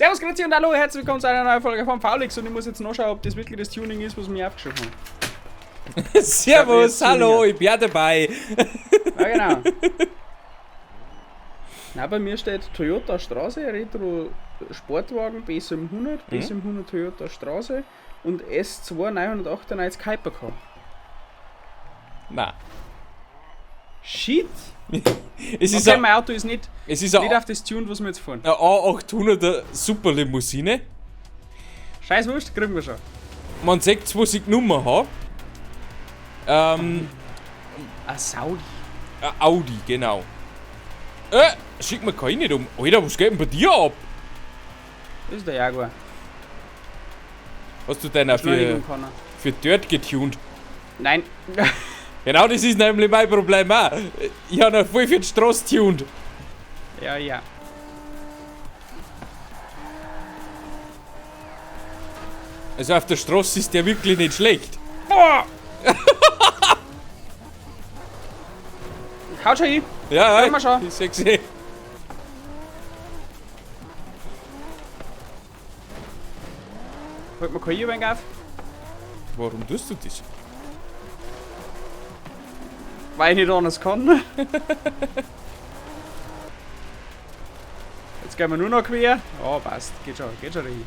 Servus, Grüezi und hallo, herzlich willkommen zu einer neuen Folge von Faulix und ich muss jetzt nachschauen, ob das wirklich das Tuning ist, was wir aufgeschrieben haben. Servus, hallo, ich bin auch dabei. Ja, genau. Na, bei mir steht Toyota Straße, Retro Sportwagen B700, B700 Toyota Straße und S2 998 Hypercar. Na. Shit! Es ist Okay, ein, mein Auto ist nicht, es ist nicht ein, auf das Tune, was wir jetzt fahren. eine A800er Superlimousine. Scheiß Wurst, kriegen wir schon. Man sieht, was ich genommen habe. Ein Saudi. Ein Audi, genau. Schick mir keine nicht um. Alter, was geht denn bei dir ab? Das ist der Jaguar. Hast du den auch Beschleunigung kann er. für Dirt getuned? Nein. Genau, das ist nämlich mein Problem auch. Ich habe noch voll für die Straße getuned. Ja, ja. Also auf der Straße ist der wirklich nicht schlecht. Boah! Haut schon hin. Ja, Können wir schon. ich seh's eh. Holt mir kein E-Bank auf. Warum tust du das? Weil ich nicht anders kann. Jetzt gehen wir nur noch quer. Ja, passt. Geht schon hin.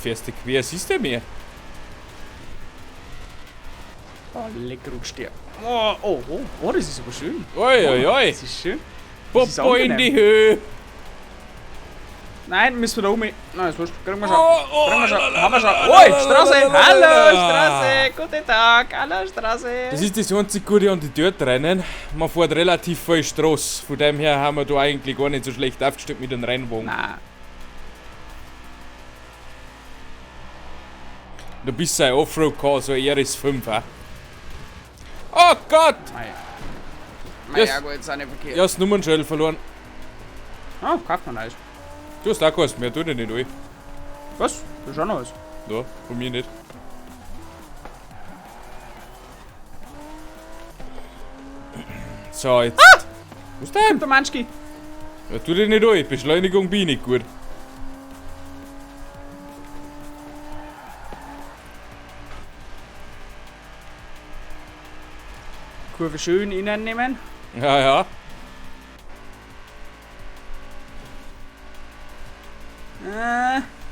Fährst du quer, siehst du mehr? Oh, leck rutscht der. Oh, oh, oh, oh, das ist aber schön. Oi, oi, oi. Das ist schön. Das ist Popo in angenehm. die Höhe. Nein, müssen wir da um. Nein, ist wurscht. Kriegen wir schon. Oh, oh, Kriegen wir schon. la, la, Haben wir schon. la, la, Oi, la, Straße. la, la, la, Hallo, la. Straße. Guten Tag. Hallo, Straße. Das ist das einzig Gute an die Dirt-Rennen. Man fährt relativ viel Straße. Von dem her haben wir da eigentlich gar nicht so schlecht aufgestellt mit dem Rennwagen. Nein. Du bist ein Offroad-Car, so ein RS5. Auch. Oh Gott! Mei. Mei, Das- ja, gut, jetzt auch nicht verkehrt. Ich hab das Nummernschild verloren. Ah, kauft man alles. Du hast auch keins mehr, tu dich nicht an. Was? Das ist auch noch was. Ja, von mir nicht. So, jetzt. Ah! Was denn? Der Manschki. Ja, tu dich nicht an, Beschleunigung bin ich nicht gut. Kurve schön innen nehmen. Ja, ja.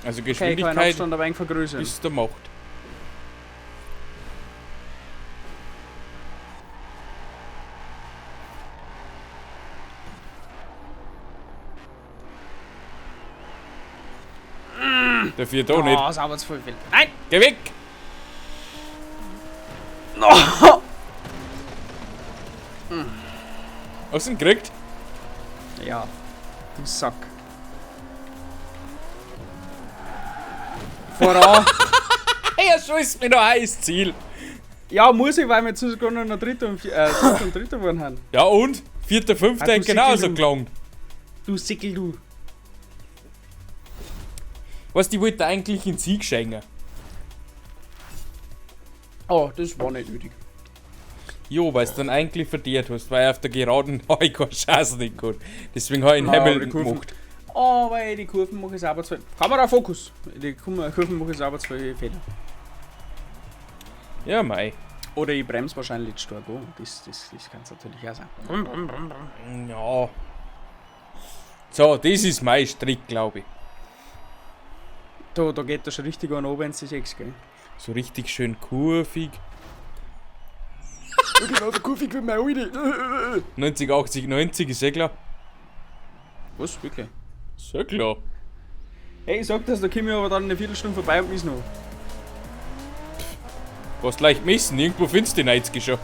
Also Okay, ich kann den Geschwindigkeit Abstand ein wenig vergrößern. ist der Macht. Dafür da nicht. Oh, sauber zu viel. Nein! Geh weg! No. Hast du ihn gekriegt? Ja, du Sack. Voran. Er schießt mir noch ein Ziel. Ja, muss ich, weil wir jetzt sogar noch Dritter und, Dritter und Dritter geworden haben. Ja und? Vierter, fünfter Ah, du hat genauso Sickel, du. gelangt. Du Sickel, du. Weißt du, ich wollte eigentlich einen Sieg schenken. Oh, das war nicht nötig. Jo, weil du dann eigentlich verdient hast, weil auf der Geraden habe ich keine Chance nicht gehabt. Deswegen habe ich einen Na, aber die Hamilton Kurven- gemacht. Oh, weil die Kurven mache ich sauber zwei. Kamera Fokus. Die Kurven mache ich sauber zwei Fehler. Ja, mei. Oder ich bremse wahrscheinlich zu stark an. Das kann es natürlich auch sein. Ja. So, das ist mein Strick, glaube ich. Da geht das schon richtig an, wenn es sich ex, gell? So richtig schön kurvig. Genau so kurvig wie mein Audi. 90, 80, 90 ist eh klar. Was? Wirklich? Ist ja klar. Hey, ich sag das, da komme ich aber dann eine Viertelstunde vorbei und miss noch. Was leicht messen, irgendwo findest du die 90 schon.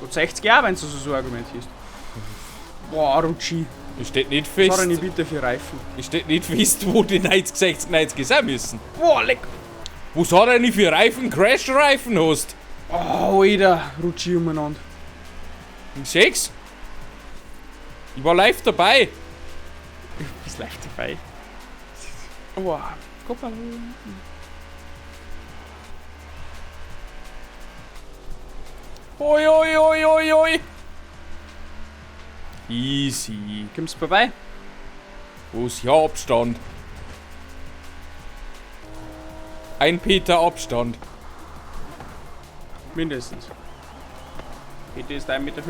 Und 60 Jahre, wenn du so argumentierst. Boah, Rutschi. Es steht nicht fest. Sorry, nicht bitte für Reifen. Es steht nicht fest, wo die 90, 60, 90 sein müssen. Boah, leck. Was hat er denn für Reifen? Crash-Reifen hast? Oh, Alter, Rutschi umeinander. Ich seh's. Ich war live dabei. Ich bist live dabei. Boah, guck mal. Oi, oi, oi, oi, oi. Easy. Kommst du vorbei? Wo ist ja Abstand? Ein Peter Abstand. Mindestens. Peter ist 1,50 Meter.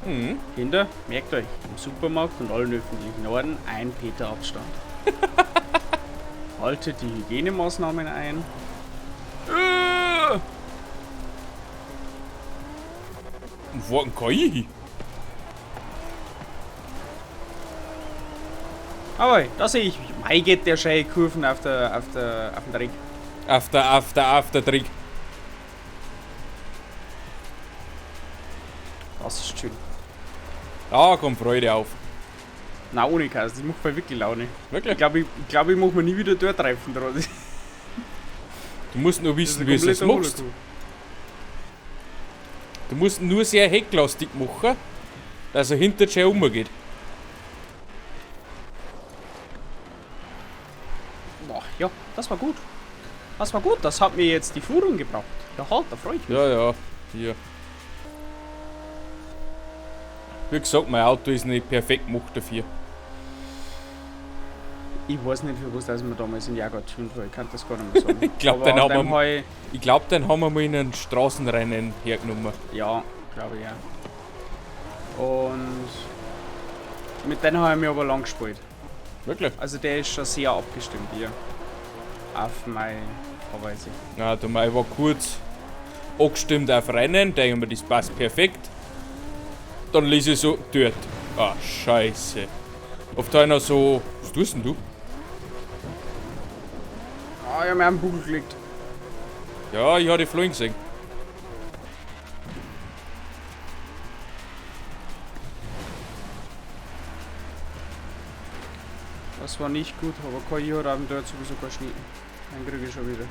Mhm. Kinder, merkt euch, im Supermarkt und allen öffentlichen Orten 1 Peter Abstand. Haltet die Hygienemaßnahmen ein. Wo denn kann ich hin? Aber da sehe ich, mei geht der schöne Kurven auf dem Dreck. Auf der Dreck. Das ist schön. Da kommt Freude auf. Na, ohne Käse, das macht mir wirklich Laune. Wirklich? Ich glaube, ich mach mir nie wieder dort Reifen dran. Du musst nur wissen, wie du das machst. Du musst nur sehr hecklastig machen, dass er hinter dir umgeht. Boah, ja, das war gut. Das war gut, das hat mir jetzt die Führung gebracht. Ja, halt, da freue ich mich. Ja, ja, hier. Wie gesagt, mein Auto ist nicht perfekt gemacht dafür. Ich weiß nicht, für was das wir damals in Jaguar getunt war. Ich kann das gar nicht mehr sagen. Ich glaube, den, glaub, den haben wir mal in einem Straßenrennen hergenommen. Ja, glaube ich ja. Und mit dem habe ich mich aber lang gespielt. Wirklich? Also der ist schon sehr abgestimmt, ja. Auf meine Fahrweise. Na, du mei war kurz angestimmt auf Rennen, denke mir, das passt perfekt. Dann lese ich so, dort. Ah, scheiße. Auf einer so, was tust denn du? Ah, ich hab mir auf den Buckel gelegt. Ja, ich hab die Fluchen gesehen. Das war nicht gut, aber KI hat auf dem Dirt sowieso keinen Schnee. Dann krieg ich schon wieder.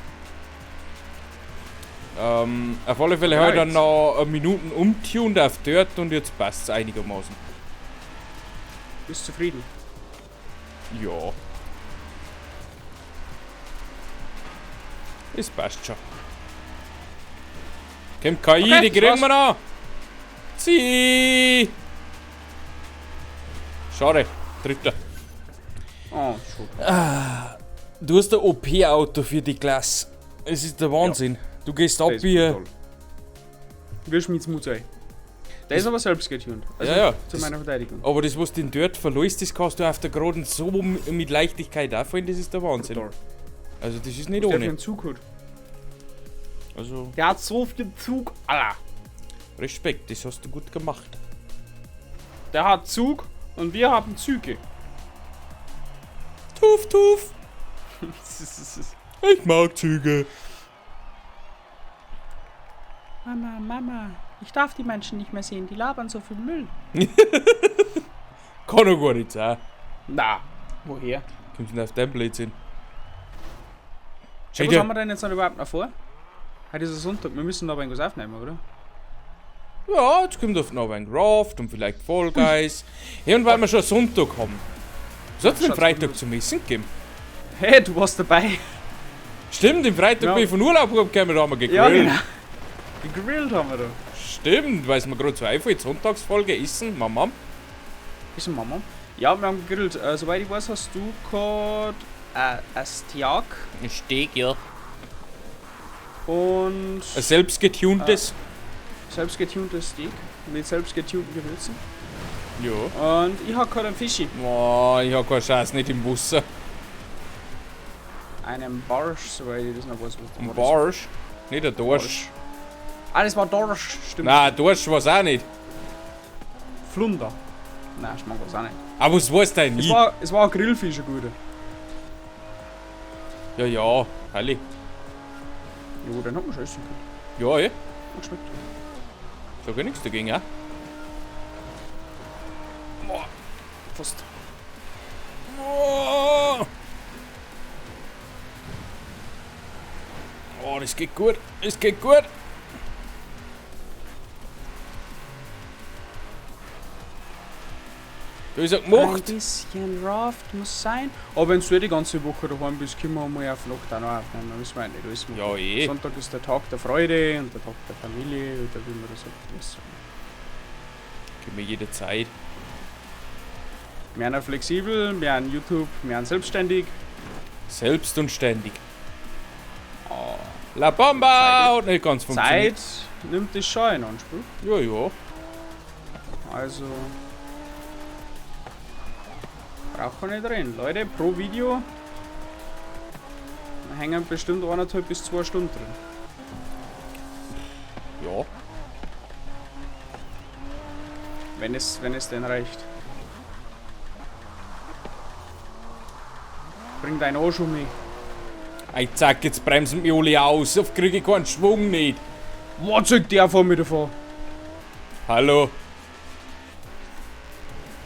Auf alle Fälle habe ich dann noch eine Minuten umtuned auf Dirt und jetzt passt es einigermaßen. Bist zufrieden? Ja. Es passt schon. Kommt KI, okay, die kriegen wir noch! Zieh! Schade, dritter. Oh, schon. Ah, du hast ein OP-Auto für die Klasse. Es ist der Wahnsinn. Ja. Du gehst ab wie. Wir schmieden Mut ein. Der ist aber selbst getunt. Also ja, ja. Zu meiner Verteidigung. Aber das, was du den dort verlierst, das kannst du auf der Geraden so mit Leichtigkeit auffallen, das ist der Wahnsinn. Total. Also, das ist nicht was ohne. Der für einen Zug hat. Also. Der hat so viel Zug, Alter. Respekt, das hast du gut gemacht. Der hat Zug und wir haben Züge. Tuf, tuf. Ich mag Züge. Mama, Mama, ich darf die Menschen nicht mehr sehen, die labern so viel Müll. Kann doch gar nicht sein. Na, woher? Kommst du denn auf dein Blödsinn? Ja, was haben wir denn jetzt noch überhaupt noch vor? Heute ist ein Sonntag, wir müssen noch irgendwas aufnehmen, oder? Ja, jetzt kommt auf noch ein Raft und vielleicht Fall Guys. Hey, und weil wir schon Sonntag haben. Was hat's denn Freitag zum Essen gegeben? Hey, du warst dabei. Stimmt, im Freitag ja. bin ich von Urlaub gekommen, da haben wir gegrillt. Ja, genau. Gegrillt haben wir da. Stimmt, weil es mir gerade so einfällt. Sonntagsfolge, Essen, Mama. Essen, Mama. Ja, wir haben gegrillt. Soweit ich weiß, hast du gerade ein Steak. Ein Steak, ja. Und ein selbstgetuntes. Selbstgetuntes Steak mit selbstgetunten Gewürzen. Ja. Und ich hab gerade einen Fischi. Boah, ich hab keine Chance, nicht im Wasser. Einen Barsch, soweit ich das noch weiß. Was Ein Barsch? Nicht ein Dorsch. Ah, das war Dorsch, stimmt. Nein, Dorsch war's auch nicht. Flunder. Nein, Schmarrn war's auch nicht. Aber was weiß denn nie? Es war ein Grillfisch, ein guter. Ja, ja, heilig. Ja, den hat man schon essen können. Ja, eh. Hat geschmeckt. Sag ich nichts dagegen, ja? Boah, fast. Oh. Oh, das geht gut. Das geht gut. Da ist er gemacht. Ein bisschen Raft muss sein. Aber wenn du die ganze Woche daheim bist, können wir mal auf Nacht auch noch aufnehmen. Da müssen wir nicht alles machen. Ja, eh. Sonntag ist der Tag der Freude und der Tag der Familie oder wie man das sagt. Das. Gib mir jede Zeit. Wir sind flexibel, wir sind YouTube, wir sind selbstständig. Selbst und ständig. Oh, La Bomba! Hat nicht ganz funktioniert. Zeit nimmt das schon in Anspruch. Ja, ja. Also. Braucht man nicht reden. Leute, pro Video hängen bestimmt 1,5 bis 2 Stunden drin. Ja. Wenn es denn reicht. Bring dein Arsch um mich. Ey, zack, jetzt bremsen mich alle aus. Auf kriege ich keinen Schwung nicht. Was soll der vor mir davor? Hallo.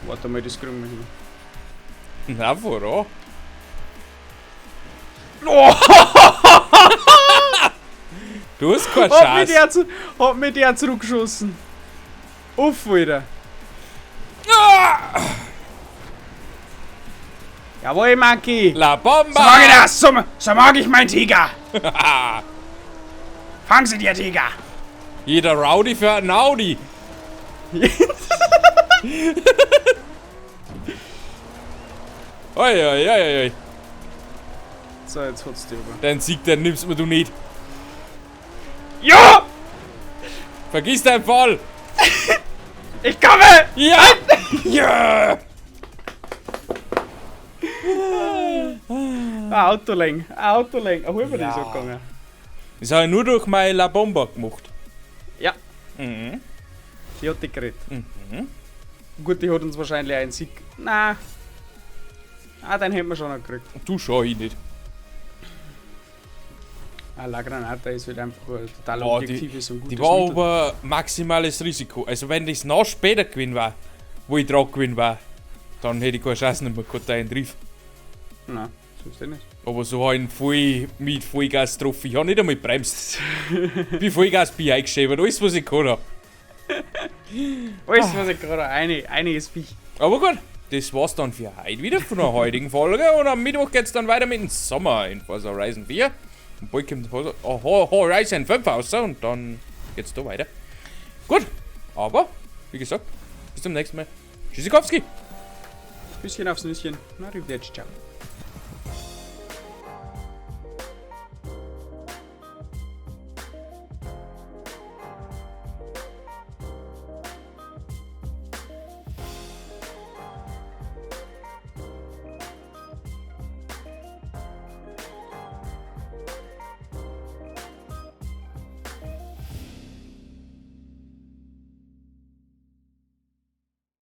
Warte mal, das kriegen wir hin. Na, voran. Oh! Du hast keine Chance. Hat mich der zurückgeschossen. Uff, Alter. Ah! Jawohl, Monkey. La Bomba! So mag ich das! So mag ich meinen Tiger! Fang sie dir, Tiger! Jeder Rowdy für einen Audi! Oi, oi, oi, oi. So, jetzt hat's dir aber. Deinen Sieg, den nimmst mir du nicht. Ja! Vergiss deinen Fall! Ich komme! Ja! Ja! Ein Autolenk, ein Autolenk. Ein halber Ja. ist gegangen. Das habe ich nur durch meine La Bomba gemacht. Ja. Mhm. Die hat die geredet. Mhm. Gut, die hat uns wahrscheinlich einen Sieg. Na. Ah, den hätten wir schon noch gekriegt. Du schau ich nicht. Ah, La Granata ist halt einfach ein total Oh, objektives und gutes Die war Mittel. aber maximales Risiko. Also wenn das noch später gewesen war, wo ich dran gewesen war, dann hätte ich keine Chance mehr gehabt, da einen Triff. Nein, so ist das nicht. Aber so habe ich ihn voll mit Vollgas getroffen. Ich habe nicht einmal gebremst. Bin Vollgas bin ich eingeschäbert, alles was ich kann. Alles, was ich gerade eine ist Viech. Aber gut, das war's dann für heute wieder von der heutigen Folge. Und am Mittwoch geht's dann weiter mit dem Sommer in Forza Horizon 4. Und bald kommt Horizon 5 raus und dann geht's da weiter. Gut, aber wie gesagt, bis zum nächsten Mal. Tschüssikowski! Bisschen aufs Nüsschen. Na, arrivederci, ciao.